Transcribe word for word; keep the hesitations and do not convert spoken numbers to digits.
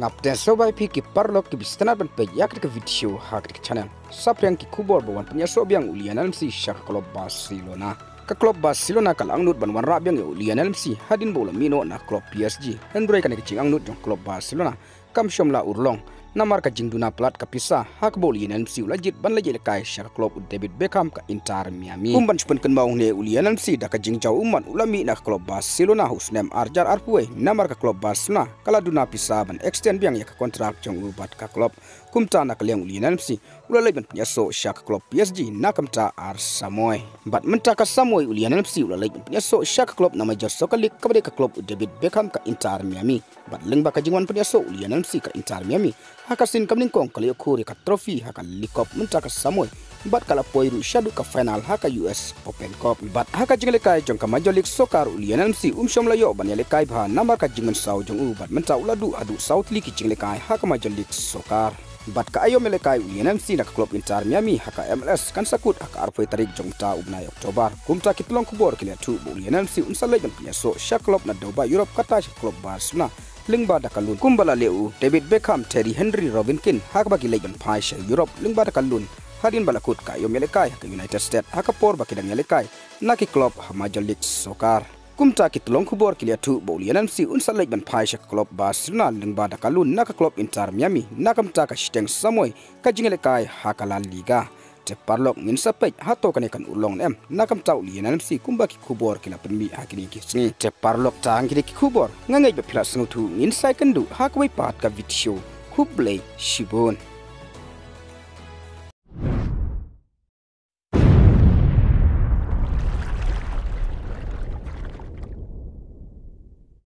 Kapten sobai phi ki paralok ki bistnat ban peit ïa ka video ha ka channel. Saphriang ki khubor ba wan pynïasoh biang u Lionel Messi sha ka klub Barcelona. Ka klub Barcelona ka la angnud ban wanrah biang ïa u Lionel Messi hadien ba u la mih noh na klub P S G. Hynrei kane ka jingangnud jong klub Barcelona kam shym la urlong namar ka jingduna palat ka pisa ha kaba u Lionel Messi u la jied ban leit ïalehkai sha ka klub u David Beckham ka Inter Miami. Kum ban shu pynkynmaw hangne, u Lionel Messi da ka jingjaw ummat u la mih na ka klub Barcelona ha u snem ar hajar arphew wei namar ka klub Barcelona ka la duna pisa ban extend biang ïa ka kontrak jong u bad ka klub. Kumta na ka liang u Lionel Messi u la leit ban pynïasoh sha ka klub P S G na ka bynta ar samoi. Bad mynta ka samoi u Lionel Messi u la leit ban pynïasoh sha ka klub na Major Soccer League kaba dei ka klub u David Beckham ka Inter Miami. Bad lyngba ka jingwan pynïasoh u Lionel Messi ka Inter Miami, ha ka sien kaba nyngkong ka la ïoh khur ïa ka trophy ha ka League Cup. Mynta ka samoi bad ka la poi ruh shaduh ka final ha ka U S Open Cup. Bad ha ka jingïalehkai jong ka Major League Soccer u Lionel Messi um shym la ïoh ban ïalehkai bha namar ka jingmynsaw jong u, bad mynta u la duh haduh saw tylli ki jingïalehkai ha ka Major League Soccer. Bad ka aïom ïalehkai u Lionel Messi na ka klub Inter Miami ha ka M L S kan sa kut ha ka arphew tarik jong mynta u bnai October. Kumta ki tyllong khubor ki la ïathuh ba u Lionel Messi un sa leit ban pynïasoh sha klub na dewbah Europe, kata sha klub Barcelona lyngba da ka loan, kumba la leh u David Beckham, Thierry Henry, Robbie Keane ha kaba ki leit ban phai sha Europe lyngba da ka loan hadien ba la kut ka aïom ïalehkai ha ka United States ha ka por ba ki dang ïalehkai na ki klub ha Major League Soccer. Kumta ki tyllong khubor ki la ïathuh ba u Lionel Messi un sa leit ban phai sha ka klub Barcelona lyngba da ka loan na ka klub Inter Miami na ka bynta ka shiteng samoi ka jingïalehkai ha ka La Liga. Te paralok, ngin sa peit hato kane kan urlong ne em na ka bynta u Lionel Messi kumba ki khubor ki la pynmih ha kine ki sngi. Te paralok, tang kine ki khubor, nga ngeit ba phi la sngewthuh. Ngin sa ïakynduh ha kawei pat ka video. Khublei shibun.